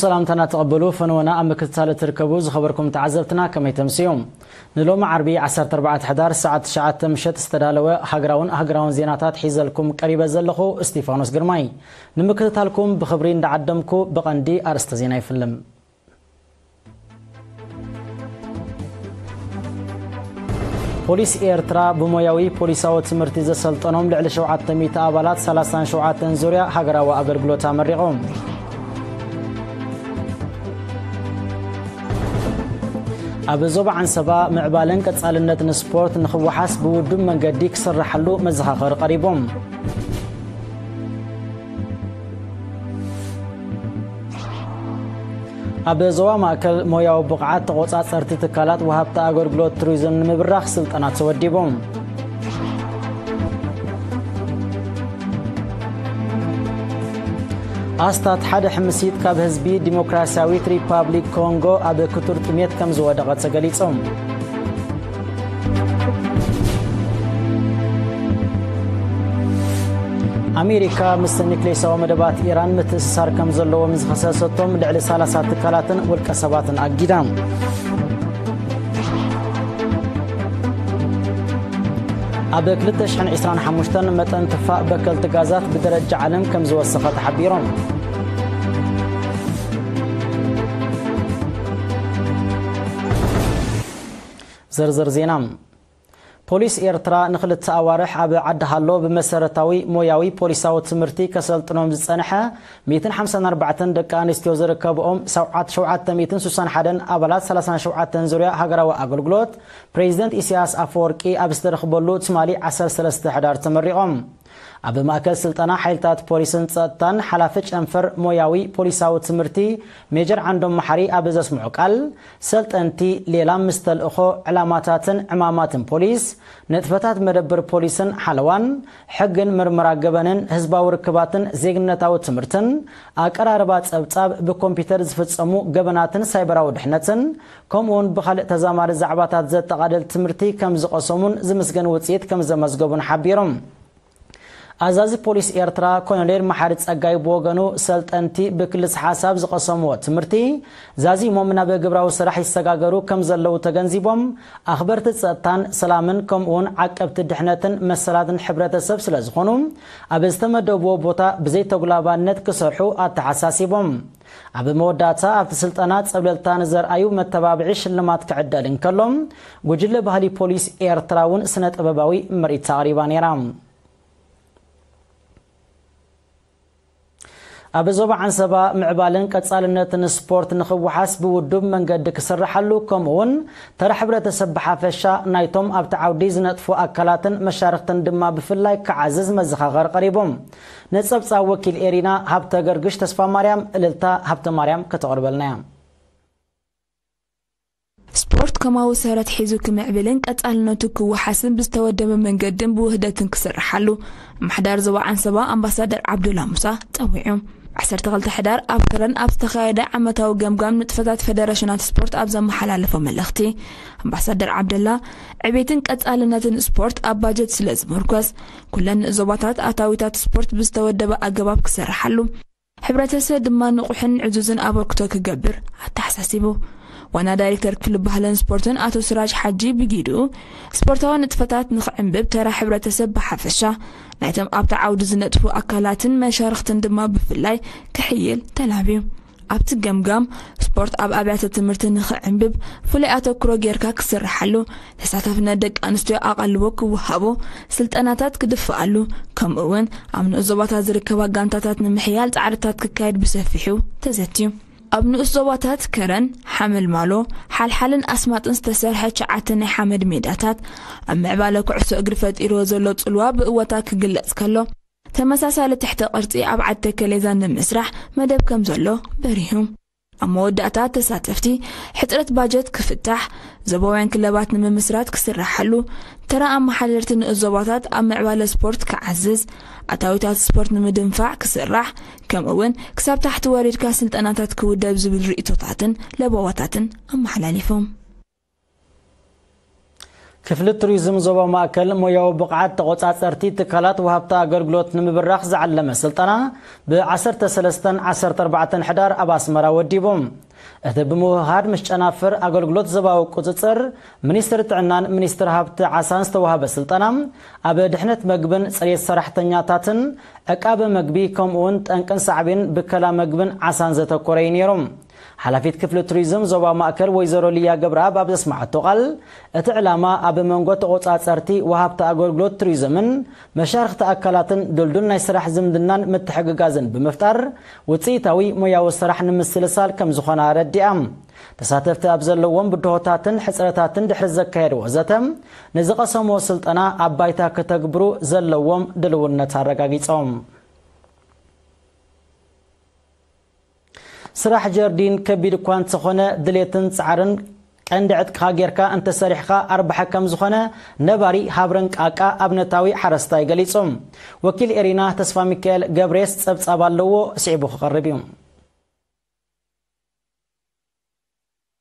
ሰላምታና ተቐበሉ። ፈነወና ኣብ ምክትታል እትርከቡ ዝኸበርኩም ተዓዘብትና ከመይ ተምስዮም? ንሎሚ ዓርቢ ዓሰርተ ኣርባዕተ ሕዳር ሰዓት ትሽዓተ ምሸት ዝተዳለወ ሃገራውን ሃገራውን ዜናታት ሒዘልኩም ቀሪበ ዘለኹ እስቲፋኖስ ግርማይ። ንምክትታልኩም ብኽብሪ እንዳዓደምኩ ብቐንዲ ኣርእስተ ዜና ይፍልም። ፖሊስ ኤርትራ ብሞያዊ ፖሊሳዊ ትምህርቲ ዘሰልጠኖም ልዕሊ ሸውዓተ ሚእቲ ኣባላት ሰላሳን ሸውዓተን ዙርያ ሃገራዊ ኣገልግሎት ኣመሪቖም። ኣብ ዞባ ዓንሰባ ምዕባለን ቀጻልነትን ስፖርት ንኽወሓስ ብውዱብ መንገዲ ክስርሓሉ መዘኻኸሪ ቀሪቦም። ኣብ ዞባ ማእከል ሞያዊ ብቕዓት ተቖጻጸርቲ ትካላት ወሃብቲ ኣገልግሎት ቱሪዝም ንምብራኽ ስልጠና ተወዲቦም። ኣስታት ሓደ ሕምሲት ካብ ህዝቢ ዲሞክራሲያዊት ሪፓብሊክ ኮንጎ ኣብ ክቱር ጥሜት ከም ዝወደቐ ተገሊጾም። ኣሜሪካ ምስ ኒክሌሳዊ መደባት ኢራን ምትእስሳር ከም ዘለዎም ዝኸሰሰቶም ልዕሊ ሰላሳ ትካላትን ውልቀ ሰባትን ኣጊዳ። ኣብ ክልተ ሽሕን ዕስራን ሓሙሽተን መጠን ትፋእ በከልቲ ጋዛት ብደረጃ ዓለም ከም ዝወሰኸ ተሓቢሮም። ዝርዝር ዜና። ፖሊስ ኤርትራ ንኽልተ ኣዋርሕ ኣብ ዓዲ ሃሎ ብመሰረታዊ ሞያዊ ፖሊሳዊ ትምህርቲ ከሰልጥኖም ዝጸንሐ ሚእትን ሓምሳን ኣርባዕተን ደቂ ኣንስትዮ ዝርከብኦም ሰብዓት ሸውዓተ ሚእትን ስሳን ሓደን ኣባላት ሰላሳን ሸውዓተን ዙርያ ሃገራዊ ኣገልግሎት ፕሬዚደንት ኢሳያስ ኣፈወርቂ ኣብ ዝተረኽበሉ ትማሊ ዓሰርተ ሰለስተ ሕዳር ተመሪቖም። ኣብ ማእከል ስልጠና ሓይልታት ፖሊስን ጸጥታን ሓላፊ ጨንፈር ሞያዊ ፖሊሳዊ ትምህርቲ ሜጀር ዓንዶም መሓሪ ኣብ ዘስምዖ ቃል፣ ሰልጠንቲ ሌላ ምስ ተልእኾ፣ ዕላማታትን ዕማማትን ፖሊስ፣ ንጥፈታት መደብር ፖሊስን ሓለዋን፣ ሕግን ምርመራ ገበንን፣ ህዝባዊ ርክባትን ዜግነታዊ ትምህርትን፣ ኣቀራርባ ጸብጻብ፣ ብኮምፒውተር ዝፍጸሙ ገበናትን ሳይበራዊ ድሕነትን፣ ከምኡውን ብኻልእ ተዛማዲ ዛዕባታት ዘጠቓልል ትምህርቲ ከም ዝቐሰሙን ዝምስገን ውጽኢት ከም ዘመዝገቡን ሓቢሮም። ኣዛዚ ፖሊስ ኤርትራ ኮሎኔል መሓሪ ጸጋይ ብወገኑ፣ ሰልጠንቲ ብክልስ ሓሳብ ዝቐሰምዎ ትምህርቲ ዛዚሞም ናብ ግብራዊ ስራሕ ይሰጋገሩ ከም ዘለዉ ተገንዚቦም፣ ኣኽበርቲ ጸጥታን ሰላምን ከምኡውን ዓቀብቲ ድሕነትን መሰላትን ሕብረተሰብ ስለ ዝኾኑ፣ ኣብ ዝተመደብዎ ቦታ ብዘይተጉላባነት ክሰርሑ ኣተሓሳሲቦም። ኣብ መወዳእታ ኣብቲ ስልጠና ጸብለልታ ንዘርኣዩ መተባብዒ ሽልማት ክዕደል እንከሎ፣ ጉጅለ ባህሊ ፖሊስ ኤርትራ እውን ስነ ጥበባዊ ምርኢት ኣቕሪባ ነይራ። ኣብ ዞባ ዓንሰባ ምዕባልን ቀጻልነትን ስፖርት ንኽወሓስ ብውዱብ መንገዲ ክስርሓሉ፣ ከምኡውን ተራ ሕብረተሰብ ብሓፈሻ ናይቶም ኣብቲ ዓውዲ ዝነጥፉ ኣካላትን መሻርኽትን ድማ ብፍላይ ክዓዝዝ መዘኻኸሪ ቀሪቡ። ንጸብጻብ ወኪል ኤሪና ሃብተ ገርግሽ ተስፋ ማርያም እልልታ ሃብተ ማርያም ከተቕርበልና እያ። ስፖርት ከማዊ ሰረት ሒዙ ክምዕብልን ቀጻልነቱ ክወሓስን ብዝተወደበ መንገድን ብውህደትን ክስርሓሉ ኣመሓዳሪ ዞባ ዓንሰባ ኣምባሳደር ዓብዱላ ሙሳ ጸዊዑ። ዓሰርተ ክልተ ሕዳር ኣብ ከረን ኣብ ዝተኻየደ ዓመታዊ ገምጋም ንጥፈታት ፌደሬሽናት ስፖርት ኣብ ዘመሓላለፎ መልእኽቲ፣ ኣምባሳደር ዓብደላ፣ ዕቤትን ቀጻልነትን ስፖርት ኣብ ባጀት ስለ ዝምርኮስ፣ ኩለን ዞባታት ኣታዊታት ስፖርት ብዝተወደበ ኣገባብ ክሰርሓሉ፣ ሕብረተሰብ ድማ ንቑሕን ዕዙዝን ኣበርክቶ ክገብር ኣተሓሳሲቡ። ዋና ዳይሬክተር ክፍሊ ባህልን ስፖርትን ኣቶ ስራጅ ሓጂ ብጊድኡ፣ ስፖርታዊ ንጥፈታት ንኽዕንብብ ተራ ሕብረተሰብ ብሓፈሻ፣ ናይቶም ኣብቲ ዓውዲ ዝነጥፉ ኣካላትን መሻርኽትን ድማ ብፍላይ ክሕይል ተላብዩ። ኣብቲ ገምጋም፣ ስፖርት ኣብ ኣብያተ ትምህርቲ ንኽዕንብብ ፍሉይ ኣተኩሮ ጌርካ ክስርሓሉ፣ ተሳታፍነት ደቂ ኣንስትዮ ኣቓልቦ ክወሃቦ፣ ስልጠናታት ክድፍኣሉ፣ ከምኡ እውን ኣብ ንኡስ ዞባታት ዝርከባ ጋንታታት ንምሕያል ጻዕርታት ክካየድ ብሰፊሑ ተዘትዩ። ኣብ ንኡስ ዞባታት ከረን፣ ሓመልማሎ፣ ሓልሓልን ኣስማጥን ዝተሰርሐ ትሽዓተ ናይ ሓመድ ሜዳታት፣ ኣብ ምዕባለ ኩዕሶ እግሪ ፈጢርዎ ዘሎ ጽልዋ ብእወታ ክግለጽ ከሎ፣ ተመሳሳሊ ትሕተ ቅርጺ ኣብ ዓዲ ተከሌዛ ንምስራሕ መደብ ከም ዘሎ በሪሁ። ኣብ መወዳእታ ተሳተፍቲ፣ ሕጽረት ባጀት ክፍታሕ፣ ዞባውያን ክለባት ንምምስራት ክስራሓሉ፣ ተራ ኣመሓደርቲ ንኡስ ዞባታት ኣብ ምዕባለ ስፖርት ክዓዝዝ፣ ኣታዊታት ስፖርት ንምድንፋዕ ክስራሕ፣ ከምኡ እውን ክሳብ ታሕቲ ወሪድካ ስልጠናታት ክውደብ ዝብል ርእይቶታትን ለበዋታትን ኣመሓላሊፎም። ክፍሊ ቱሪዝም ዞባ ማእከል ሞያዊ ብቕዓት ተቖጻጸርቲ ትካላት ወሃብቲ ኣገልግሎት ንምብራኽ ዝዓለመ ስልጠና ብ13 14 ሕዳር ኣብ ኣስመራ ወዲቡ። እቲ ብምውህሃድ ምስ ጨናፍር ኣገልግሎት ዞባዊ ቁጽጽር፣ ሚኒስትሪ ጥዕናን ሚኒስትሪ ሃብቲ ዓሳን ዝተዋህበ ስልጠና፣ ኣብ ድሕነት መግብን ጽሬት ሰራሕተኛታትን፣ ዕቃበ መግቢ፣ ከምኡውን ጠንቅን ሳዕቤን ብከላ መግብን ዓሳን ዘተኮረ እዩ ነይሩ። ሓላፊት ክፍሊ ቱሪዝም ዞባ ማእከል ወይዘሮ ሊያ ገብረኣብ ኣብ ዘስማዓቶ ቃል፣ እቲ ዕላማ ኣብ መንጎ ተቖጻጸርቲ፣ ወሃብቲ ኣገልግሎት ቱሪዝምን መሻርኽቲ ኣካላትን ድልዱል ናይ ስራሕ ዝምድናን ምትሕግጋዝን ብምፍጣር፣ ውጽኢታዊ ሞያዊ ስራሕ ንምስልሳል ከም ዝኾነ ኣረዲኣ። ተሳተፍቲ ኣብ ዘለዎም ብድሆታትን ሕጽረታትን ድሕሪ ዘካየድዎ ዘተ፣ ንዝቐሰምዎ ስልጠና ኣብ ባይታ ከተግብሩ ዘለዎም ድልውነት ኣረጋጊጾም። ስራሕ ጀርዲን ከቢድ እኳ እንተኾነ፣ ድሌትን ጻዕርን ቀንዲ ዕጥቅኻ ጌርካ እንተሰሪሕኻ ኣርባሒ ከም ዝኾነ ነባሪ ሃብረን ቃቃ ኣብነታዊ ሓረስታይ ገሊጹ። ወኪል ኤሪና ተስፋ ሚካኤል ገብሬስ ጸብጻብ ኣለዎ፣ ስዒቡ ክቐርብ እዩ።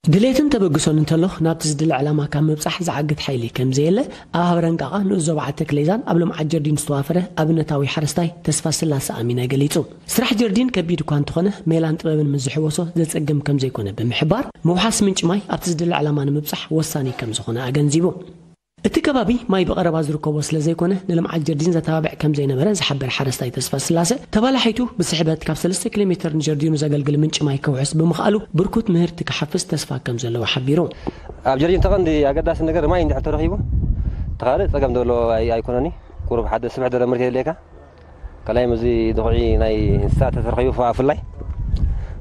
ድሌትን ተበግሶን እንተሎ፣ ናብቲ ዝድለ ዕላማ ካብ ምብጻሕ ዝዓግት ሓይሊ ከም ዘየለ ኣብ ሃብረን ቃቃ ንኡስ ዞባ ዓዲ ተክሌዛን ኣብ ልምዓት ጀርዲን ዝተዋፈረ ኣብነታዊ ሓረስታይ ተስፋ ስላሰ ኣሚነ ገሊጹ። ስራሕ ጀርዲን ከቢድ እኳ እንተኾነ፣ ሜላን ጥበብን ምስ ዝሕወሶ ዘጸግም ከም ዘይኮነ ብምሕባር፣ ምውሓስ ምንጪ ማይ ኣብቲ ዝድለ ዕላማ ንምብጻሕ ወሳኒ ከም ዝኾነ ኣገንዚቡ። እቲ ከባቢ ማይ ብቐረባ ዝርከቦ ስለ ዘይኮነ፣ ንልምዓት ጀርዲን ዘተባብዕ ከም ዘይነበረ ዝሓበረ ሓረስታይ ተስፋ ስላሰ፣ ተባላሒቱ ብስሕበት ካብ 3 ኪሎ ሜተር ንጀርዲኑ ዘገልግል ምንጪ ማይ ከውሕስ ብምኽኣሉ፣ ብርኩት ምህርቲ ክሓፍስ ተስፋ ከም ዘለዎ ሓቢሩ። ኣብ ጀርዲን ተቐንዲ ኣገዳሲ ነገር ማይ እንድሕር ተረኺቡ፣ ተኻልእ ጸገም ዘሎ ኣይ-፣ ኣይኮነኒ። ቁሩብ ሓደ ስብሕ ደረ ምርት የድልየካ። ካልኣይ፣ ምስዚ ድኹዒ ናይ እንስሳ ተተረኺቡ፣ ብፍላይ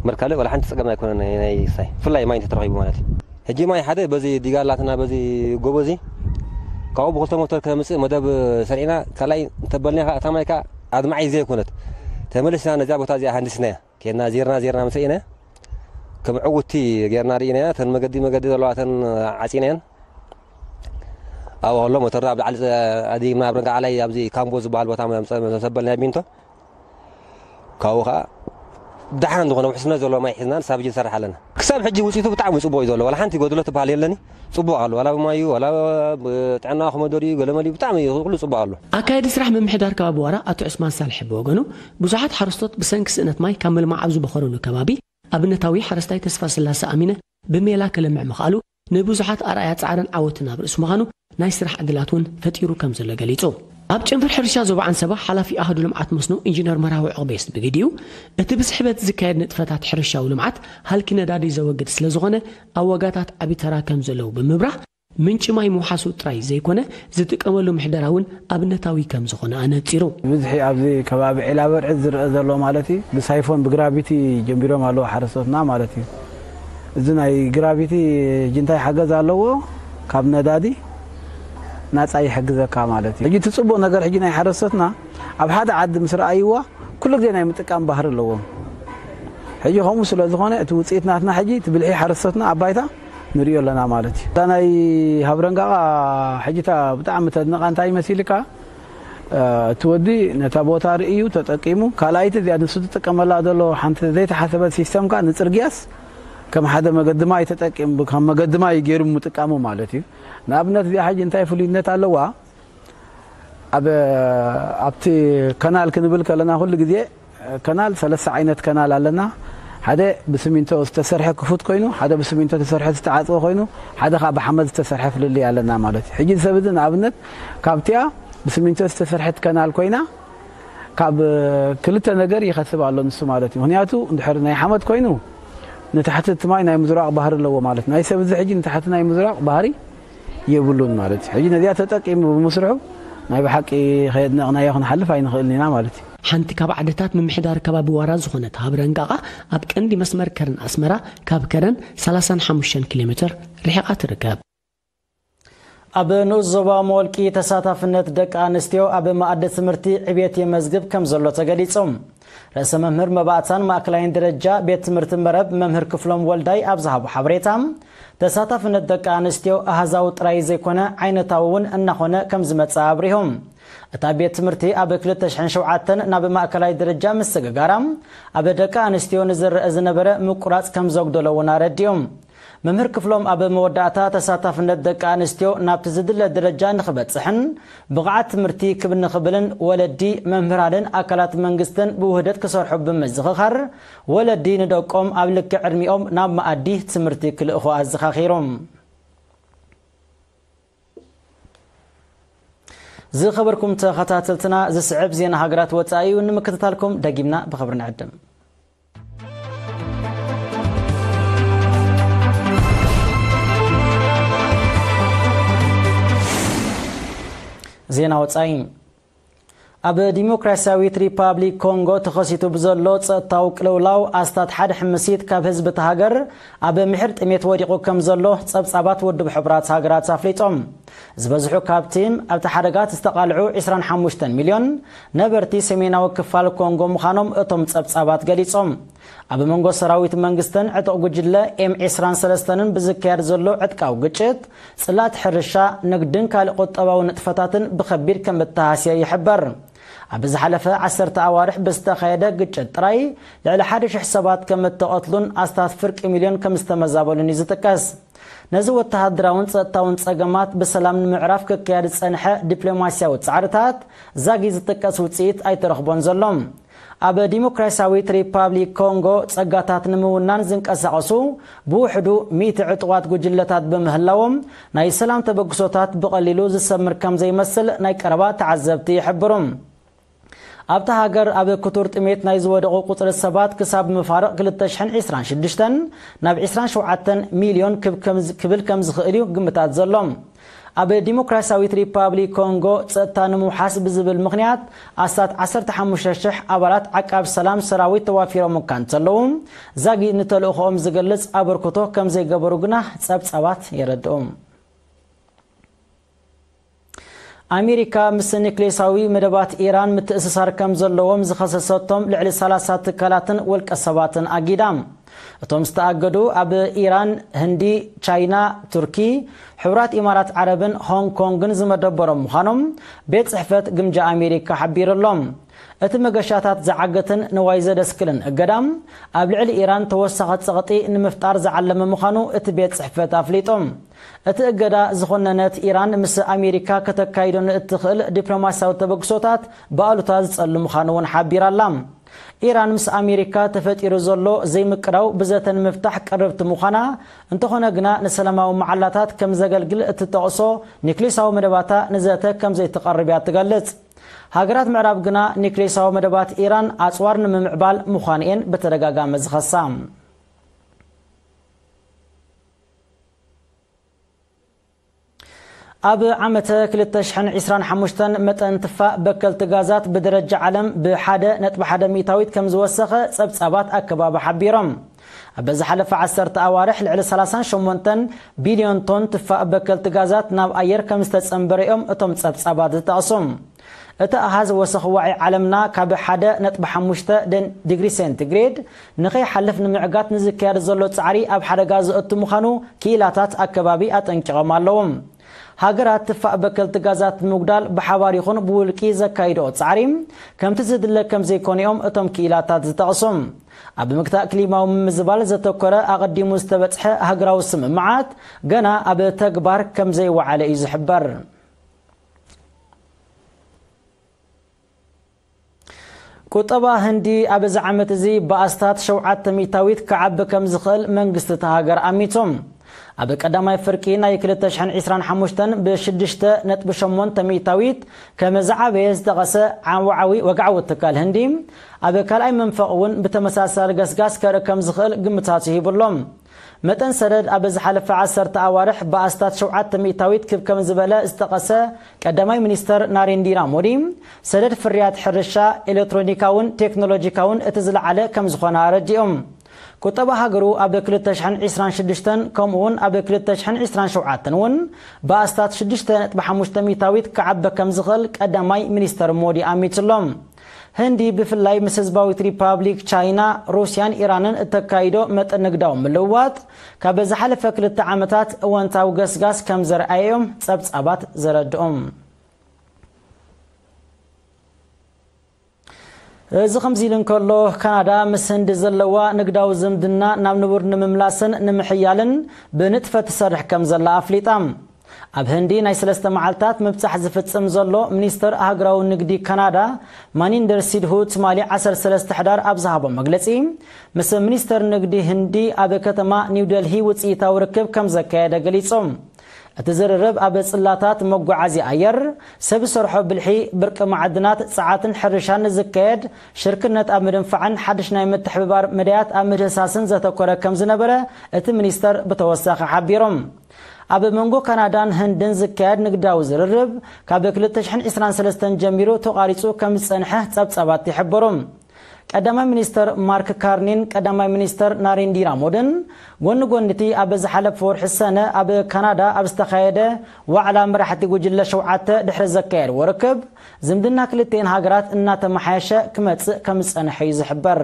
ምር ካልእ ዋላ ሓንቲ ጸገም ኣይኮነን። ናይ፣ ናይ ሳይ፣ ብፍላይ ማይ እንተተረኺቡ ማለት እዩ። ሕጂ ማይ ሓደ በዚ ዲጋ ኣላትና፣ በዚ ጎቦ እዚ፣ ካብኡ ብክልተ ሞተር ከምጽእ መደብ ሰሪዕና፣ ካልኣይ እንተበልና ከኣ እታ ማይ ከኣ ኣድማዒ ዘይኮነት፣ ተመሊስና ነዚኣ ቦታ እዚኣ ሃንዲስናያ። ኬድና ዜርና፣ ዜርና ምስ ርኢና፣ ከም ዕውቲ ጌርና ርኢናያ። እተን መገዲ፣ መገዲ ዘለዋ እተን ዓጺናየን። ኣብኡ ከሎ ሞተርና ኣብ ላዕሊ ኣዲግና፣ ኣብ ረንጋ ዓላይ ኣብዚ ካምቦ ዝበሃል ቦታ መ-፣ መ-፣ መሰበል ናይ ቢንቶ። ካብኡ ኸዓ ደሓን ዝኾነ ውሕስነት ዘለዎ ማይ ሒዝና ንሳብ ሕጂ ንሰርሕ ኣለና። ክሳብ ሕጂ ውፅኢቱ ብጣዕሚ ፅቡቕ እዩ ዘሎ። ዋላ ሓንቲ ጎድሎ ትበሃል የለኒ። ፅቡቕ ኣሎ። ዋላ ብማዩ፣ ዋላ ብጥዕና ኮመዶር እዩ፣ ገለመል እዩ፣ ብጣዕሚ ኩሉ ፅቡቕ ኣሎ። ኣካየዲ ስራሕ ምምሕዳር ከባቢ ዋራ ኣቶ ዑስማን ሳልሒ ብወገኑ፣ ብዙሓት ሓረስቶት ብሰንኪ ስእነት ማይ ካብ ምልማዕ ኣብ ዝበኸሩሉ ከባቢ፣ ኣብነታዊ ሓረስታይ ተስፋ ስላሰ ኣሚነ ብሜላ ክልምዕ ምኽኣሉ፣ ንብዙሓት ኣርኣያ ጻዕርን ዓወትን ኣብ ርእሲ ምዃኑ፣ ናይ ስራሕ ዕድላት እውን ፈጢሩ ከም ዘሎ ገሊጹ። ኣብ ጨንፈር ሕርሻ ዞባ ዓንሰባ ሓላፊ ኣሃዱ ልምዓት መስኖ ኢንጂነር መርሃዊ ዕቕቤስ ብግዲኡ፣ እቲ ብስሕበት ዝካየድ ንጥፈታት ሕርሻዊ ልምዓት ሃልኪ ነዳዲ ዘወግድ ስለ ዝኾነ፣ ኣብ ዋጋታት ዓቢ ተራ ከም ዘለዎ ብምብራህ፣ ምንጪ ማይ ምውሓሱ ጥራይ ዘይኮነ፣ ዝጥቀመሉ ምሕደራ እውን ኣብነታዊ ከም ዝኾነ ኣነጺሩ። ብዝሒ ኣብዚ ከባቢ ዒላ በርዒ ዝረአ ዘሎ ማለት እዩ፣ ብሳይፎን ብግራቪቲ ጀሚሮም ኣለዉ ሓረስቶትና ማለት እዩ። እዚ ናይ ግራቪቲ ሕጂ እንታይ ሓገዝ ኣለዎ? ካብ ነዳዲ ናጻ ይሕግዘካ ማለት እዩ። ሕጂ እቲ ጽቡቕ ነገር ሕጂ ናይ ሓረስቶትና ኣብ ሓደ ዓዲ ምስ ረኣይዋ ኩሉ ግዜ ናይ ምጥቃም ባህሪ ኣለዎም። ሕጂ ከምኡ ስለ ዝኾነ እቲ ውጽኢት ናትና ሕጂ እቲ ብልሒ ሓረስቶትና ኣብ ባይታ ንሪኦ ኣለና ማለት እዩ። እታ ናይ ሃብረንጋቓ ሕጂ እታ ብጣዕሚ ተድንቓ እንታይ መሲልካ? እ፣ እቲ ወዲ ነታ ቦታ ርእዩ ተጠቂሙ፣ ካልኣይቲ እዚኣ ንሱ ዝጥቀመላ ዘሎ ሓንቲ ዘይተሓሰበት ሲስተም ከኣ ንጽርግያስ ከም ሓደ መገዲ ማይ ተጠቂሙ፣ ከም መገዲ ማይ ገይሩ ምጥቃሙ ማለት እዩ። ንኣብነት እዚኣ ሕጂ እንታይ ፍሉይነት ኣለዋ? ኣብ፣ ኣብቲ ከናል ክንብል ከለና ኩሉ ግዜ ከናል ሰለስተ ዓይነት ከናል ኣለና። ሓደ ብስሚንቶ ዝተሰርሐ ክፉት ኮይኑ፣ ሓደ ብስሚንቶ ዝተሰርሐ ዝተዓጽወ ኮይኑ፣ ሓደ ኸኣ ብሓመድ ዝተሰርሐ ፍልልይ ኣለና ማለት እዩ። ሕጂ ሰብ እዚ ንኣብነት ካብቲኣ ብስሚንቶ ዝተሰርሐት ከናል ኮይና ካብ ክልተ ነገር ይኸስብ ኣሎ ንሱ ማለት እዩ። ምኽንያቱ እንድሕር ናይ ሓመድ ኮይኑ ንታሕቲ እቲ ማይ ናይ ምዝራቕ ባህሪ ኣለዎ ማለት እዩ። ናይ ሰብ እዚ ሕጂ ንታሕቲ ናይ ምዝራቕ ባህሪ የብሉን ማለት እዩ። ሕጂ ነዚኣ ተጠቂሙ ብምስርሑ ናይ ብሓቂ ከየድነቕናዮ ክንሓልፍ ኣይንኽእልን ኢና ማለት እዩ። ሓንቲ ካብ ዓድታት ምምሕዳር ከባቢ ዋራ ዝኾነት ሃብረንጋቓ ኣብ ቀንዲ መስመር ከረን ኣስመራ ካብ ከረን 35 ኪሎ ሜትር ርሒቓ ትርከብ። ኣብ ንኡስ ዞባ መወልቂ ተሳታፍነት ደቂ ኣንስትዮ ኣብ መኣዲ ትምህርቲ ዕብየት የመዝግብ ከም ዘሎ ተገሊጹ። ርእሰ መምህር መባእታን ማእከላይን ደረጃ ቤት ትምህርቲ መረብ መምህር ክፍሎም ወልዳይ ኣብ ዝሃቦ ሓበሬታ፣ ተሳታፍነት ደቂ ኣንስትዮ ኣሃዛዊ ጥራይ ዘይኮነ ዓይነታዊ እውን እናኾነ ከም ዝመጽእ ኣብሪሆም። እታ ቤት ትምህርቲ ኣብ ክልተ ሽሕን ሸውዓተን ናብ ማእከላይ ደረጃ ምስግጋራ፣ ኣብ ደቂ ኣንስትዮ ንዝረአ ዝነበረ ምቁራጽ ከም ዘጉደሎ እውን ኣረዲኦም። መምህር ክፍሎም ኣብ መወዳእታ፣ ተሳታፍነት ደቂ ኣንስትዮ ናብቲ ዝድለ ደረጃ ንኽበጽሕን ብቕዓት ትምህርቲ ክብ ንኽብልን፣ ወለዲ፣ መምህራንን ኣካላት መንግስትን ብውህደት ክሰርሑ ብምዝኽኻር፣ ወለዲ ንደቆም ኣብ ልክዕ ዕድሚኦም ናብ መኣዲ ትምህርቲ ክልእኹ ኣዘኻኺሮም። ዝኸበርኩም ተኸታተልትና፣ ዝስዕብ ዜና ሃገራት ወጻኢ እዩ። ንምክትታልኩም ደጊምና ብኽብሪ ንዕድም። ዜና ወጻኢ። ኣብ ዲሞክራሲያዊት ሪፓብሊክ ኮንጎ ተኸሲቱ ብዘሎ ጸጥታዊ ቅልውላው፣ ኣስታት ሓደ ሕምሲት ካብ ህዝቢ እቲ ሃገር ኣብ ምሒር ጥሜት ወዲቑ ከም ዘሎ ጸብጻባት ውድብ ሕቡራት ሃገራት ኣፍሊጦም። ዝበዝሑ ካብቲ ኣብቲ ሓደጋ ዝተቓልዑ ዕስራን ሓሙሽተን ሚልዮን ነበርቲ ሰሜናዊ ክፋል ኮንጎ ምዃኖም እቶም ጸብጻባት ገሊጾም። ኣብ መንጎ ሰራዊት መንግስትን ዕጡቕ ጉጅለ ኤም ዕስራን ሰለስተን ብዝካየድ ዘሎ ዕጥቃዊ ግጭት፣ ጽላት ሕርሻ፣ ንግድን ካልእ ቁጠባዊ ንጥፈታትን ብኸቢድ ከም እተሃስየ ይሕበር። ኣብ ዝሓለፈ ዓሰርተ ኣዋርሕ ብዝተኻየደ ግጭት ጥራይ፣ ልዕሊ ሓደ ሽሕ ሰባት ከም እተቐትሉን ኣስታት ፍርቂ ሚልዮን ከም ዝተመዛበሉን እዩ ዝጥቀስ። ነዚ ወተሃደራውን ጸጥታውን ጸገማት ብሰላም ንምዕራፍ ክካየድ ዝጸንሐ ዲፕሎማስያዊ ጻዕርታት ዛጊ ዝጥቀስ ውጽኢት ኣይተረኽቦን ዘሎ። ኣብ ዲሞክራሲያዊት ሪፓብሊክ ኮንጎ ጸጋታት ንምውናን ዝንቀሳቐሱ ብውሕዱ ሚእቲ ዕጡቓት ጉጅለታት ብምህላዎም፣ ናይ ሰላም ተበግሶታት ብቐሊሉ ዝሰምር ከም ዘይመስል ናይ ቀረባ ተዓዘብቲ ይሕብሩ። ኣብታ ሃገር ኣብ ክቱር ጥሜት ናይ ዝወደቑ ቁጽሪ ሰባት ክሳብ ምፋርቕ ክልተ ሽሕን ዕስራን ሽዱሽተን ናብ ዕስራን ሸውዓተን ሚልዮን ክብ-፣ ከም ዝ-፣ ክብል ከም ዝኽእል እዩ ግምታት ዘሎ። ኣብ ዲሞክራሲያዊት ሪፓብሊክ ኮንጎ ጸጥታ ንምውሓስ ብዝብል ምኽንያት ኣስታት ዓሰርተ ሓሙሽተ ሽሕ ኣባላት ዓቃብ ሰላም ሰራዊት ተዋፊሮም እኳ እንተለዉ፣ ዛጊ ንተልእኾኦም ዝገልጽ ኣበርክቶ ከም ዘይገበሩ ግና ጸብጻባት የረድኡ። ኣሜሪካ ምስ ኒክሌሳዊ መደባት ኢራን ምትእስሳር ከም ዘለዎም ዝኸሰሰቶም ልዕሊ ሰላሳ ትካላትን ውልቀ ሰባትን ኣጊዳ። እቶም ዝተኣገዱ ኣብ ኢራን፣ ህንዲ፣ ቻይና፣ ቱርኪ፣ ሕቡራት ኢማራት ዓረብን ሆንግ ኮንግን ዝመደበሮም ምዃኖም ቤት ጽሕፈት ግምጃ ኣሜሪካ ሓቢሩ ኣሎ። እቲ መገሻታት ዝዓግትን ንዋይ ዘደስክልን እገዳ፣ ኣብ ልዕሊ ኢራን ተወሳኺ ጸቕጢ ንምፍጣር ዝዓለመ ምዃኑ እቲ ቤት ጽሕፈት ኣፍሊጡ። እቲ እገዳ ዝኾነነት ኢራን ምስ ኣሜሪካ ከተካይዶ ንእትኽእል ዲፕሎማስያዊ ተበግሶታት ብኣሉታ ዝጸሉ ምዃኑ እውን ሓቢራ ኣላ። ኢራን ምስ ኣሜሪካ ተፈጢሩ ዘሎ ዘይምቅዳው ብዘተ ንምፍታሕ ቅርብቲ ምዃና፣ እንተኾነ ግና ንሰላማዊ መዓላታት ከም ዘገልግል እትጠቕሶ ኒክሌሳዊ መደባታ ንዘተ ከም ዘይትቐርብ እያ ትገልጽ። ሃገራት ምዕራብ ግና ኒክሌሳዊ መደባት ኢራን ኣጽዋር ንምምዕባል ምዃንኤን ብተደጋጋሚ ዝኸሳ። ኣብ ዓመተ ክልተ ሽሕን ዕስራን ሓሙሽተን መጠን ትፋእ በከልቲ ጋዛት ብደረጃ ዓለም ብሓደ ነጥቢ ሓደ ሚእታዊት ከም ዝወሰኸ ጸብጻባት ኣከባቢ ሓቢሮም። ኣብ ዝሓለፈ ዓሰርተ ኣዋርሕ ልዕሊ ሰላሳን ሸሞንተን ቢልዮን ቶን ትፋእ በከልቲ ጋዛት ናብ ኣየር ከም ዝተጸንበረ እዮም እቶም ጸብጻባት ዝጠቕሱ። እቲ ኣሃዝ ወሰኽ ዋዒ ዓለምና ካብ ሓደ ነጥቢ ሓሙሽተ ዲግሪ ሴንቲግሬድ ንኸይሓልፍ ንምዕጋት ንዝካየድ ዘሎ ጻዕሪ ኣብ ሓደጋ ዘእቱ ምዃኑ ክኢላታት ኣከባቢ ኣጠንቂቖም ኣለዉ። ሃገራት ትፋእ በከልቲ ጋዛት ንምጉዳል ብሓባር ይኹን ብውልቂ ዘካይድኦ ጻዕሪ ከምቲ ዝድለ ከም ዘይኮነ እዮም እቶም ክኢላታት ዝጠቕሱ። ኣብ ምግታእ ክሊማዊ ምምዝባል ዘተኮረ ኣቐዲሙ ዝተበጽሐ ሃገራዊ ስምምዓት ገና ኣብ ተግባር ከም ዘይወዓለ እዩ ዝሕበር። ቁጠባ ህንዲ ኣብዚ ዓመት እዚ ብኣስታት ሸውዓተ ሚእታዊት ክዓቢ ከም ዝኽእል መንግስቲ እታ ሃገር ኣሚቱ። ኣብ ቀዳማይ ፍርቂ ናይ ክልተ ሽሕን ዕስራን ሓሙሽተን ብሽዱሽተ ነጥቢ ሸሞንተ ሚእታዊት ከም ዝዓበየ ዝጠቐሰ ዓወዓዊ ወግዓዊ ትካል ህንዲ፣ ኣብ ካልኣይ መንፈቕ እውን ብተመሳሳሊ ገስጋስ ከርኢ ከም ዝኽእል ግምታቱ ሂቡ ኣሎ። መጠን ሰደድ ኣብ ዝሓለፈ ዓሰርተ ኣዋርሕ ብኣስታት ሸውዓተ ሚእታዊት ክብ ከም ዝበለ ዝጠቐሰ ቀዳማይ ሚኒስተር ናሬንዲራ ሞዲ፣ ሰደድ ፍርያት ሕርሻ፣ ኤሌክትሮኒካውን ቴክኖሎጂካውን እቲ ዝለዓለ ከም ዝኾነ ኣረዲኦም። ቁጠባ ሃገሩ ኣብ ክልተ ሽሕን ዕስራን ሽዱሽተን ከምኡውን ኣብ ክልተ ሽሕን ዕስራን ሸውዓተን እውን ብኣስታት ሽዱሽተ ነጥቢ ሓሙሽተ ሚእታዊት ክዓበ ከም ዝኽእል ቀዳማይ ሚኒስተር ሞዲ ኣሚትሎም። ህንዲ ብፍላይ ምስ ህዝባዊት ሪፓብሊክ ቻይና፣ ሩስያን ኢራንን እተካይዶ መጠን ንግዳዊ ምልውዋጥ ካብ ዝሓለፈ ክልተ ዓመታት እወንታዊ ገስጋስ ከም ዘርኣየ እዮም ጸብጻባት ዘረድኦም። እዚ ከምዚ ኢሉ እንከሎ፣ ካናዳ ምስ ህንዲ ዘለዋ ንግዳዊ ዝምድና ናብ ንቡር ንምምላስን ንምሕያልን ብንጥፈት ትሰርሕ ከም ዘላ ኣፍሊጣ። ኣብ ህንዲ ናይ ሰለስተ መዓልታት ምብጻሕ ዝፍጽም ዘሎ ሚኒስተር ሃገራዊ ንግዲ ካናዳ ማኒንደር ሲድሁ ትማሊ ዓሰርተ ሰለስተ ሕዳር ኣብ ዝሃቦ መግለጺ፣ ምስ ሚኒስተር ንግዲ ህንዲ ኣብ ከተማ ኒው ደልሂ ውጽኢታዊ ርክብ ከም ዘካየደ ገሊጹ። እቲ ዝርርብ ኣብ ጽላታት፣ መጓዓዝያ ኣየር፣ ሰብ ዝሰርሖ ብልሒ፣ ብርቂ ማዕድናት፣ ጸዓትን ሕርሻን ዝካየድ ሽርክነት ኣብ ምድንፋዕን ሓድሽ ናይ ምትሕብባር መዳያት ኣብ ምህሳስን ዘተኮረ ከም ዝነበረ እቲ ሚኒስተር ብተወሳኺ ሓቢሮም። ኣብ መንጎ ካናዳን ህንድን ዝካየድ ንግዳዊ ዝርርብ ካብ ክልተ ሽሕን ዕስራን ሰለስተን ጀሚሩ ተቋሪጹ ከም ዝጸንሐ ጸብጻባት ይሕብሩ። ቀዳማይ ሚኒስተር ማርክ ካርኒን ቀዳማይ ሚኒስተር ናሬንዲራ ሞድን ጎኒ ጎኒ እቲ ኣብ ዝሓለፈ ወርሒ ሰነ ኣብ ካናዳ ኣብ ዝተኻየደ ዋዕላ መራሕቲ ጉጅለ ሸውዓተ ድሕሪ ዘካየድዎ ርክብ፣ ዝምድና ክልቲኤን ሃገራት እናተመሓየሸ ክመጽእ ከም ዝጸንሐ እዩ ዝሕበር።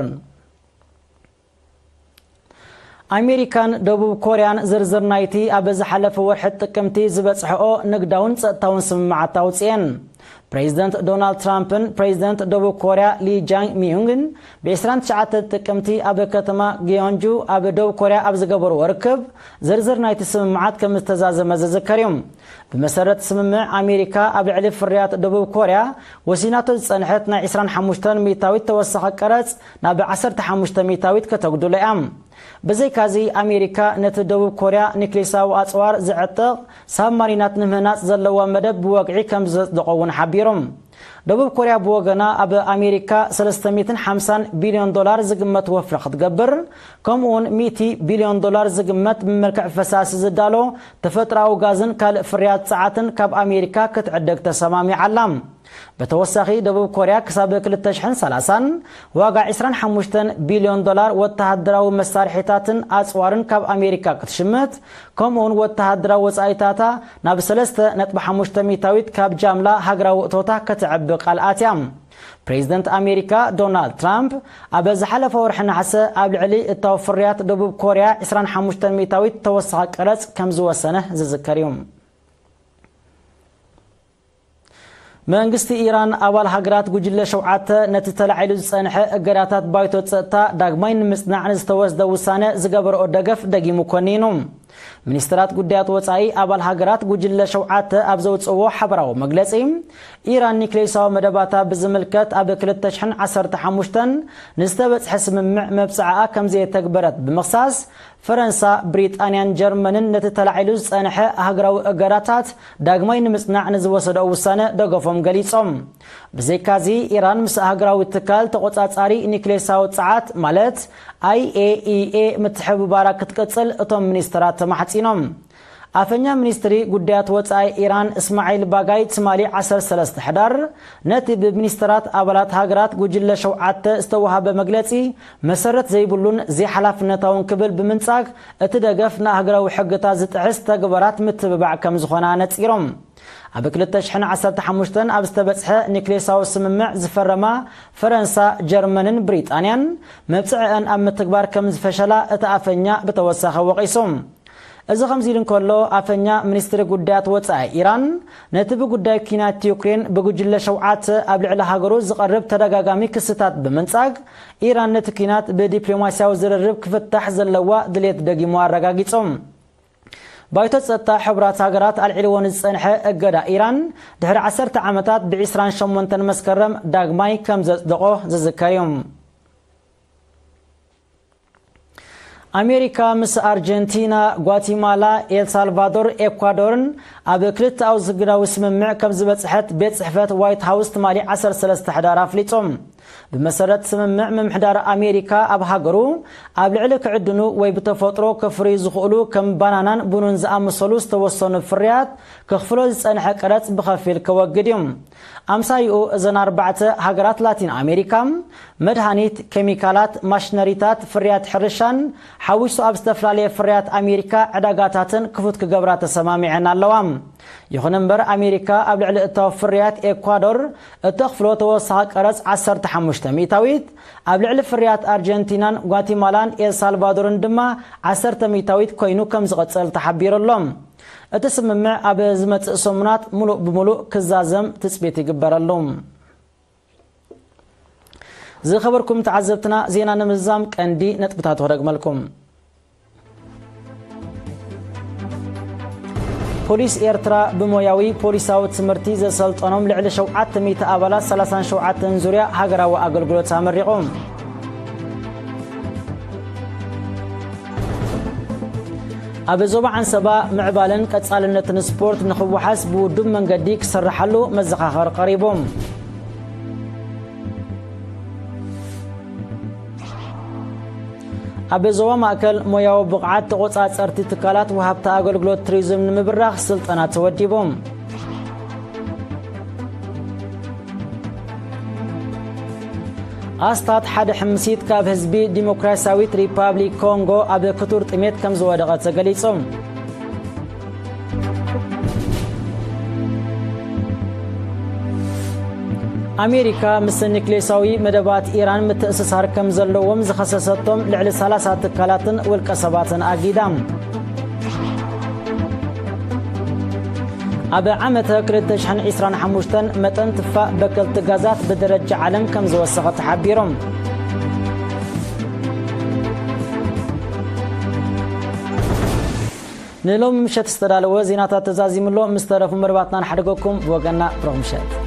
ኣሜሪካን ደቡብ ኮርያን ዝርዝር ናይቲ ኣብ ዝሓለፈ ወርሒ ጥቅምቲ ዝበጽሐኦ ንግዳውን ጸጥታውን ስምምዓት ኣውጽኤን። ፕሬዚደንት ዶናልድ ትራምፕን ፕሬዚደንት ደቡብ ኮርያ ሊ ጃንግ ሚዩንግን ብ ዕስራን ትሽዓተን ጥቅምቲ ኣብ ከተማ ግዮንጁ ኣብ ደቡብ ኮርያ ኣብ ዝገበርዎ ርክብ፣ ዝርዝር ናይቲ ስምምዓት ከም ዝተዛዘመ ዝዝከር እዩ። ብመሰረት ስምምዕ፣ ኣሜሪካ ኣብ ልዕሊ ፍርያት ደቡብ ኮርያ ወሲናቶ ዝጸንሐት ናይ ዕስራን ሓሙሽተን ሚእታዊት ተወሳኺ ቀረጽ ናብ ዓሰርተ ሓሙሽተ ሚእታዊት ከተጉድሎ እያ። ብዘይካዚ፣ ኣሜሪካ ነቲ ደቡብ ኮርያ ኒክሌሳዊ ኣጽዋር ዝዕጥቕ ሳብማሪናት ንምህናጽ ዘለዋ መደብ ብወግዒ ከም ዘጽደቖ እውን ሓቢሩ። ደቡብ ኮርያ ብወገና፣ ኣብ ኣሜሪካ ሰለስተ ሚእትን ሓምሳን ቢልዮን ዶላር ዝግመት ወፍሪ ክትገብር፣ ከምኡውን ሚእቲ ቢልዮን ዶላር ዝግመት ብመልክዕ ፈሳሲ ዝዳሎ ተፈጥሮኣዊ ጋዝን ካልእ ፍርያት ጸዓትን ካብ ኣሜሪካ ክትዕደግ ተሰማሚዓ ኣላ። ብተወሳኺ፣ ደቡብ ኮርያ ክሳብ ክልተ ሽሕን ሰላሳን ዋጋ ዕስራን ሓሙሽተን ቢልዮን ዶላር ወተሃደራዊ መሳርሒታትን ኣጽዋርን ካብ ኣሜሪካ ክትሽምት፣ ከምኡውን ወተሃደራዊ ወጻኢታታ ናብ ሰለስተ ነጥቢ ሓሙሽተ ሚእታዊት ካብ ጃምላ ሃገራዊ እቶታ ከተዕቢ ቃል ኣትያ። ፕሬዚደንት ኣሜሪካ ዶናልድ ትራምፕ ኣብ ዝሓለፈ ወርሒ ነሓሰ ኣብ ልዕሊ እታዊ ፍርያት ደቡብ ኮርያ ዕስራን ሓሙሽተን ሚእታዊት ተወሳኺ ቀረጽ ከም ዝወሰነ ዝዝከር እዩ። መንግስቲ ኢራን፣ ኣባል ሃገራት ጉጅለ ሸውዓተ ነቲ ተላዒሉ ዝጸንሐ እገዳታት ባይቶ ጸጥታ ዳግማይ ንምጽናዕ ንዝተወስደ ውሳነ ዝገበረኦ ደገፍ ደጊሙ ኮኒኑ። ሚኒስትራት ጉዳያት ወጻኢ ኣባል ሃገራት ጉጅለ ሸውዓተ ኣብ ዘውጽእዎ ሓበራዊ መግለጺ፣ ኢራን ኒክሌሳዊ መደባታ ብዝምልከት ኣብ ክልተ ሽሕን ዓሰርተ ሓሙሽተን ንዝተበጽሐ ስምምዕ መብጽዓኣ ከም ዘየተግበረት ብምኽሳስ፣ ፈረንሳ፣ ብሪጣንያን ጀርመንን ነቲ ተላዒሉ ዝጸንሐ ሃገራዊ እገዳታት ዳግማይ ንምጽናዕ ንዝወሰደኦ ውሳነ ደገፎም ገሊጾም። ብዘይካዚ፣ ኢራን ምስ ሃገራዊ ትካል ተቖጻጻሪ ኒክሌሳዊ ጸዓት፣ ማለት ኣይ ኤ ኢ ኤ፣ ምትሕብባራ ክትቅጽል እቶም ሚኒስትራት ተማሕጺኖም። ኣፈኛ ሚኒስትሪ ጉዳያት ወጻኢ ኢራን እስማዒል ባጋይ ትማሊ ዓሰርተ ሰለስተ ሕዳር ነቲ ብሚኒስትራት ኣባላት ሃገራት ጉጅለ ሸውዓተ ዝተወሃበ መግለጺ መሰረት ዘይብሉን ዘይሓላፍነታውን ክብል ብምንጻግ፣ እቲ ደገፍ ንኣህጉራዊ ሕግታት ዝጥሕስ ተግባራት ምትብባዕ ከም ዝኾነ ኣነጺሮም። ኣብ ክልተ ሽሕን ዓሰርተ ሓሙሽተን ኣብ ዝተበጽሐ ኒክሌሳዊ ስምምዕ ዝፈረማ ፈረንሳ፣ ጀርመንን ብሪጣንያን፣ መብጽዕአን ኣብ ምትግባር ከም ዝፈሸላ እቲ ኣፈኛ ብተወሳኺ ወቒሱ። እዚ ከምዚ ኢሉ እንከሎ፣ ኣፈኛ ሚኒስትሪ ጉዳያት ወጻኢ ኢራን፣ ነቲ ብጉዳይ ኲናት ዩክሬን ብጉጅለ ሸውዓተ ኣብ ልዕሊ ሃገሩ ዝቐርብ ተደጋጋሚ ክስታት ብምንጻግ፣ ኢራን ነቲ ኲናት ብዲፕሎማስያዊ ዝርርብ ክፍታሕ ዘለዋ ድሌት ደጊሙ ኣረጋጊጹ። ባይቶ ጸጥታ ሕቡራት ሃገራት ኣልዒልዎ ንዝጸንሐ እገዳ ኢራን፣ ድሕሪ ዓሰርተ ዓመታት ብ ዕስራን ሸሞንተን መስከረም ዳግማይ ከም ዘጽደቖ ዝዝከር እዩ። ኣሜሪካ ምስ ኣርጀንቲና፣ ጓቲማላ፣ ኤልሳልቫዶር፣ ኤኳዶርን ኣብ ክልተኣዊ ዝግዳዊ ስምምዕ ከም ዝበጽሐት ቤት ጽሕፈት ዋይት ሃውስ ትማሊ ዓሰርተ ሰለስተ ሕዳር ኣፍሊጹ። ብመሰረት ስምምዕ፣ ምምሕዳር ኣሜሪካ ኣብ ሃገሩ ኣብ ልዕሊ ክዕድኑ ወይ ብተፈጥሮ ክፍርዩ ዝኽእሉ ከም ባናናን ቡንን ዝኣመሰሉ ዝተወሰኑ ፍርያት ከኽፍሎ ዝጸንሐ ቀረጽ ብኸፊል ከወግድ እዩ። ኣምሳይኡ እዘን ኣርባዕተ ሃገራት ላቲን ኣሜሪካ፣ መድሃኒት፣ ኬሚካላት፣ ማሽነሪታት፣ ፍርያት ሕርሻን ሓዊሱ ኣብ ዝተፈላለየ ፍርያት ኣሜሪካ ዕዳጋታትን ክፉት ክገብራ ተሰማሚዐን ኣለዋ። ይኹን እምበር፣ ኣሜሪካ ኣብ ልዕሊ እታዊ ፍርያት ኤኳዶር እተኽፍሎ ተወሳኺ ቀረጽ ዓሰርተ ሓሙሽተ ሚእታዊት፣ ኣብ ልዕሊ ፍርያት ኣርጀንቲናን ጓቲማላን ኤልሳልቫዶርን ድማ ዓሰርተ ሚእታዊት ኮይኑ ከም ዝቕጽል ተሓቢሩ ኣሎ። እቲ ስምምዕ ኣብ ዝመጽእ ሰሙናት ምሉእ ብምሉእ ክዛዘም ትጽቢት ይግበረሉ። ዝኸበርኩም ተዓዘብትና፣ ዜና ንምዝዛም ቀንዲ ነጥብታት ክደግመልኩም። ፖሊስ ኤርትራ ብሞያዊ ፖሊሳዊ ትምህርቲ ዘሰልጠኖም ልዕሊ ሸውዓተ ሚእቲ ኣባላት ሰላሳን ሸውዓተን ዙርያ ሃገራዊ ኣገልግሎት ኣመሪቑ። ኣብ ዞባ ዓንሰባ ምዕባለን ቀጻልነትን ስፖርት ንኽወሓስ ብውዱብ መንገዲ ክስርሓሉ መዘኻኸር ቀሪቡ። ኣብ ዞባ ማእከል ሞያዊ ብቕዓት ተቖጻጸርቲ ትካላት ወሃብቲ ኣገልግሎት ቱሪዝም ንምብራኽ ስልጠና ተወዲቡ። ኣስታት ሓደ ሕምሲት ካብ ህዝቢ ዲሞክራሲያዊት ሪፓብሊክ ኮንጎ ኣብ ክቱር ጥሜት ከም ዝወደቐ ተገሊጹ። ኣሜሪካ ምስ ኒክሌሳዊ መደባት ኢራን ምትእስሳር ከም ዘለዎም ዝኸሰሰቶም ልዕሊ ሰላሳ ትካላትን ውልቀ ሰባትን ኣጊዳ። ኣብ ዓመተ ክልተ ሽሕን ዕስራን ሓሙሽተን መጠን ትፋእ በከልቲ ጋዛት ብደረጃ ዓለም ከም ዝወሰኸ ተሓቢሮም። ንሎሚ ምሸት ዝተዳለወ ዜናታት ተዛዚሙ ኣሎ። ምስ ተረፉ መርባትና ንሓደገኩም። ብወገንና ብሩኽ ምሸት።